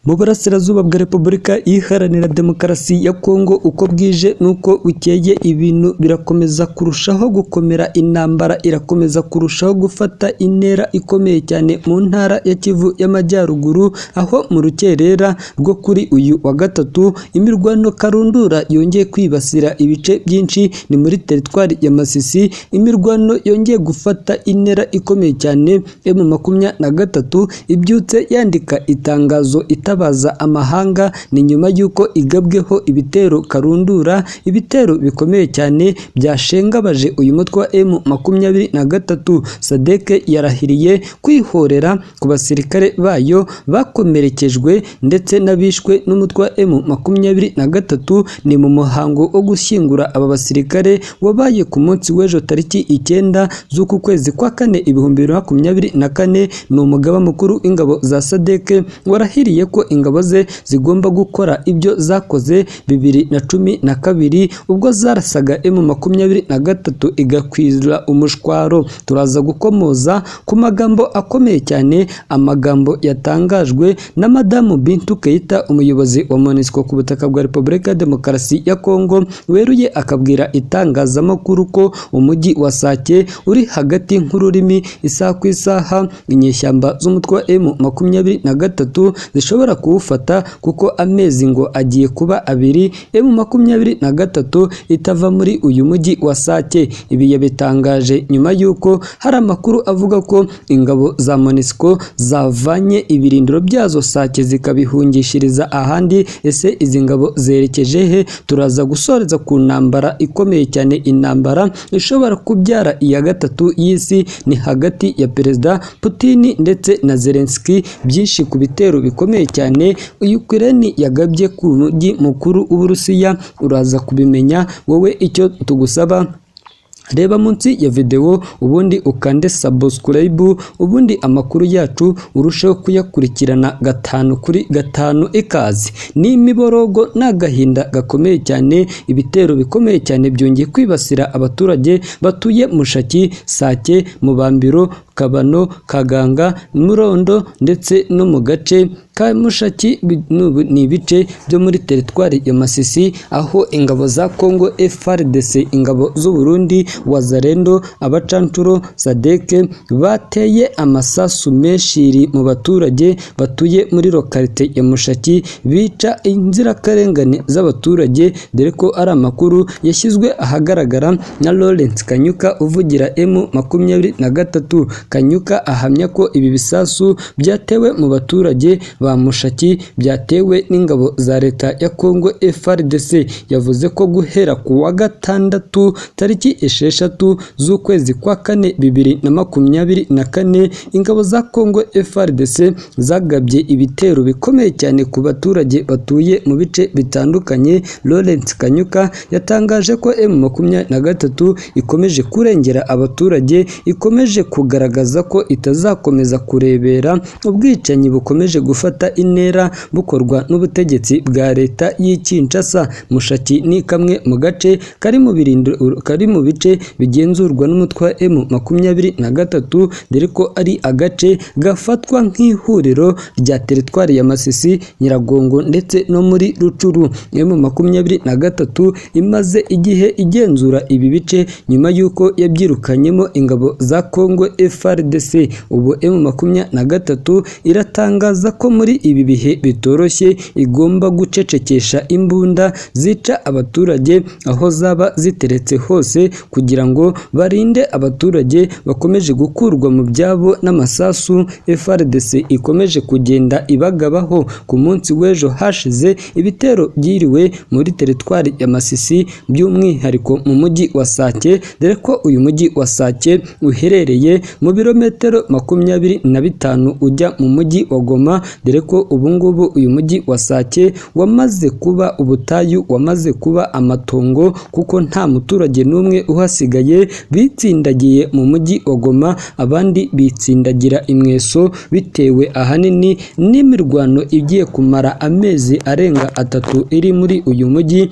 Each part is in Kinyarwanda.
Mu burasirazuba bwa Repubulika Iharanira Demokarasi ya Kongo, uko bwije n'uko bukeye ibintu birakomeza kurushaho gukomera, intambara irakomeza kurushaho gufata intera ikomeye cyane mu ntara ya Kivu y'Amajyaruguru, aho mu rukerera rwo kuri uyu wa gatatu imirwano karundura yongeye kwibasira ibice byinshi, ni muri teritwari ya Masisi, imirwano yongeye gufata intera ikomeye cyane. M23 ibyutse yandika itangazo itabaza amahanga, ni nyuma y'uko igabweho ibitero karundura, ibitero bikomeye cyane byashengabaje uyu mutwe wa M23. SADC yarahiriye kwihorera ku basirikare bayo bakomerekejwe ndetse n'abishwe n'umutwe wa M23. Ni mu muhango wo gushyingura aba basirikare wabaye ku munsi w'ejo tariki 9 z'uku kwezi kwa kane 2024. Ni umugaba mukuru w'ingabo za SADC warahiriye ko ingabo ze zigomba gukora ibyo zakoze 2012 ubwo zarasaga M23 igakwira umushwaro. Turaza gukomoza ku magambo akomeye cyane, amagambo yatangajwe na Madamu Bintou Keita, umuyobozi wa MONUSCO ku butaka bwa Repubulika ya Demokarasi ya Kongo, weruye akabwira itangazamakuru ko umujyi wa Sake uri hagati nk'ururimi, isaha ku isaha inyeshyamba z'umutwe wa M23 zishobora kuwufata, kuko amezi ngo agiye kuba abiri M23 itava muri uyu mujyi wa Sake. Ibi yabitangaje nyuma y'uko hari amakuru avuga ko ingabo za MONUSCO zavanye ibirindiro byazo Sake zikabihungishiriza ahandi. Ese izi ngabo zerekeje he? Turaza gusoreza ku ntambara ikomeye cyane, intambara ishobora kubyara iya gatatu y'isi, ni hagati ya Perezida Putin ndetse na Zelensky. Byinshi ku bitero bikomeye cyane Ukraine yagabye ku mujyi mukuru w'Uburusiya uraza kubimenya. Wowe icyo tugusaba, reba munsi ya video ubundi ukande subscribe, ubundi amakuru yacu urusheho kuyakurikirana gatanu kuri gatanu. Ikaze. Ni imiborogo n'agahinda gakomeye cyane, ibitero bikomeye cyane byongeye kwibasira abaturage batuye Mushaki, Sake, Mubambiro, Kabano, Kaganga, Murondo ndetse no mu gace ka Mushaki. Ni ibice byo muri teritwari ya Masisi, aho ingabo za Kongo FARDC, ingabo z'u Burundi, Wazalendo, abacancuro, SADC bateye amasasu menshi mu baturage batuye muri lokalite ya Mushaki, bica inzirakarengane z'abaturage, dore ko ari amakuru yashyizwe ahagaragara na Lawrence Kanyuka uvugira M23. Kanyuka ahamya ko ibi bisasu byatewe mu baturage ba Mushaki byatewe n'ingabo za leta ya Kongo FARDC. Yavuze ko guhera ku wa gatandatu tariki 6 z'ukwezi kwa kane 2024, ingabo za Kongo FARDC zagabye ibitero bikomeye cyane ku baturage batuye mu bice bitandukanye. Lawrence Kanyuka yatangaje ko M23 ikomeje kurengera abaturage, ikomeje kugaragaza ko itazakomeza kurebera ubwicanyi bukomeje gufata intera bukorwa n'ubutegetsi bwa leta y'i Kinshasa. Mushaki ni kamwe mu gace kari mu bice bigenzurwa n'umutwe wa M23, dore ko ari agace gafatwa nk'ihuriro rya teritwari ya Masisi, Nyiragongo ndetse no muri Rucuru. M23 imaze igihe igenzura ibi bice nyuma y'uko yabyirukanyemo ingabo za Kongo FARDC. Ubu M23 iratangaza ko muri ibi bihe bitoroshye igomba gucecekesha imbunda zica abaturage aho zaba ziteretse hose, kugira ngo barinde abaturage bakomeje gukurwa mu byabo n'amasasu FARDC ikomeje kugenda ibagabaho. Ku munsi w'ejo hashize ibitero byiriwe muri teritwari ya Masisi, by'umwihariko mu mujyi wa Sake, dore ko uyu mujyi wa Sake uherereye mu birometero 25 ujya mu mujyi wa Goma, dore ko ubungubu uyu mujyi wa Sake wamaze kuba ubutayu, wamaze kuba amatongo, kuko nta muturage n'umwe uhasigaye. Bitsindagiye mu mujyi wa Goma, abandi bitsindagira imweso, bitewe ahanini n'imirwano igiye kumara amezi arenga 3 iri muri uyu mujyi.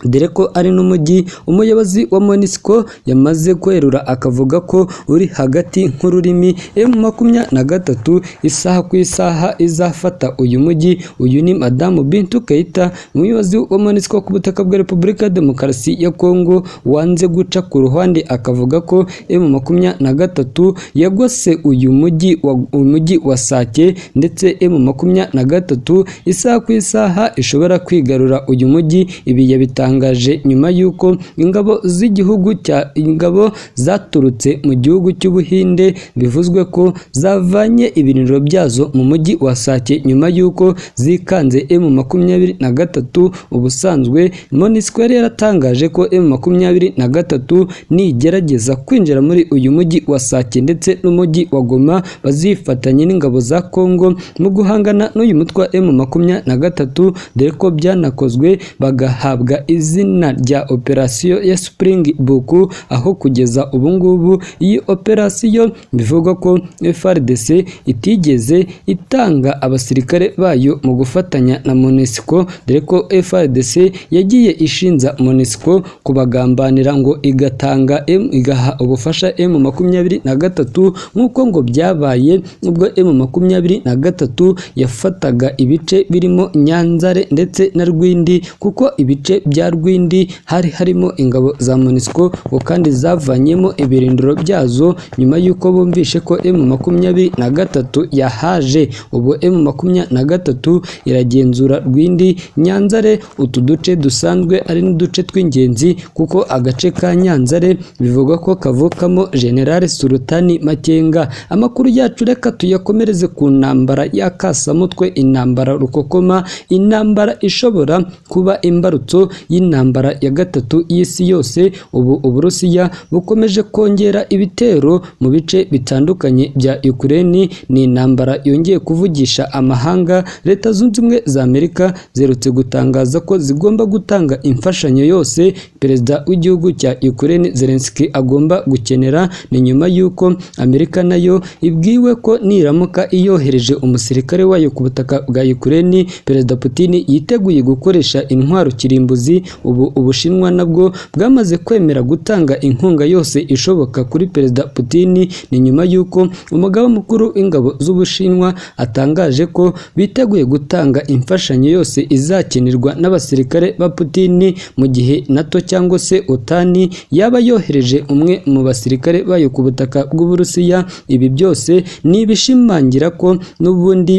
Dore ko ari n'umujyi umuyobozi wa MONUSCO yamaze kwerura akavuga ko uri hagati nk'ururimi. M23 isaha ku isaha izafata uyu mujyi. Uyu ni Madamu Bintou Keita, umuyobozi wa MONUSCO ku butaka bwa Repubulika ya Demokarasi ya Kongo, wanze guca ku ruhande akavuga ko M23 yagose uyu mujyi wa Sake, ndetse M23 isaha ku isaha ishobora kwigarura uyu mujyi. Ibi yabitangaje nyuma y'uko ingabo z'igihugu cya ingabo zaturutse mu gihugu cy'Ubuhinde bivuzwe ko zavanye ibirindiro byazo mu mujyi wa Sake nyuma y'uko zikanze M23. Ubusanzwe MONUSCO yari yaratangaje ko M23 nigerageza kwinjira muri uyu mujyi wa Sake ndetse n'umujyi wa Goma bazifatanya n'ingabo za Kongo mu guhangana n'uyu mutwe wa M23, dore ko byanakozwe bagahabwa izina rya operasiyo ya Springbok, aho kugeza ubu ngubu iyi operasiyo bivugwa ko FARDC itigeze itanga abasirikare bayo mu gufatanya na MONUSCO, dore ko FARDC yagiye ishinza MONUSCO kubagambanira ngo igatanga igaha ubufasha M23, nk'uko ngo byabaye ubwo M23 yafataga ibice birimo Nyanzare ndetse na Rwindi, kuko ibice bya Rwindi hari harimo ingabo za MONUSCO ngo kandi zavanyemo ibirindiro byazo nyuma y'uko bumvishe ko M23 yahaje. Ubu M23 iragenzura Rwindi, Nyanzare, utu duce dusanzwe ari n'uduce tw'ingenzi, kuko agace ka Nyanzare bivugwa ko kavukamo General Sultani Makenga. Amakuru yacu reka tuyakomereze ku ntambara ya Kasamutwe, intambara rukokoma, intambara ishobora kuba imbarutso y'intambara ya gatatu y'isi yose. Ubu Uburusiya bukomeje kongera ibitero mu bice bitandukanye bya Ukraine. Ni intambara yongeye kuvugisha amahanga. Leta Zunze Ubumwe za Amerika ziherutse gutangaza ko zigomba gutanga imfashanyo yose perezida w'igihugu cya Ukraine Zelensky agomba gukenera. Ni nyuma y'uko Amerika nayo ibwiwe ko niramuka iyohereje umusirikare wayo ku butaka bwa Ukraine, Perezida Putin yiteguye gukoresha intwaro kirimbuzi. Ubu Ubushinwa nabwo bwamaze kwemera gutanga inkunga yose ishoboka kuri Perezida Putin. Ni nyuma y'uko umugaba mukuru w'ingabo z'Ubushinwa atangaje ko biteguye gutanga imfashanyo yose izakenerwa n'abasirikare ba Putin mu gihe NATO cyangwa se OTAN yaba yohereje umwe mu basirikare bayo ku butaka bw'Uburusiya. Ibi byose ni ibishimangira ko n'ubundi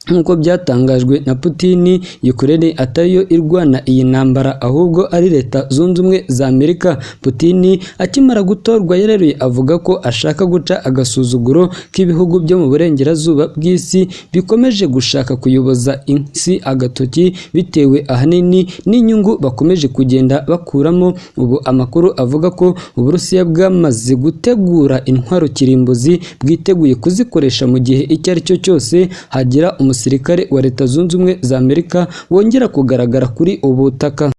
nk'uko byatangajwe na Putin, Ukraine atariyo irwana iyi ntambara ahubwo ari Leta Zunze Ubumwe za Amerika. Putin akimara gutorwa yareruye avuga ko ashaka guca agasuzuguro k'ibihugu byo mu burengerazuba bw'isi bikomeje gushaka kuyoboza isi agatoki, bitewe ahanini n'inyungu bakomeje kugenda bakuramo. Ubu amakuru avuga ko Uburusiya bwamaze gutegura intwaro kirimbuzi, bwiteguye kuzikoresha mu gihe icyo ari cyo cyose hagira umusirikare wa Leta Zunze Ubumwe za Amerika wongera kugaragara kuri ubu butaka.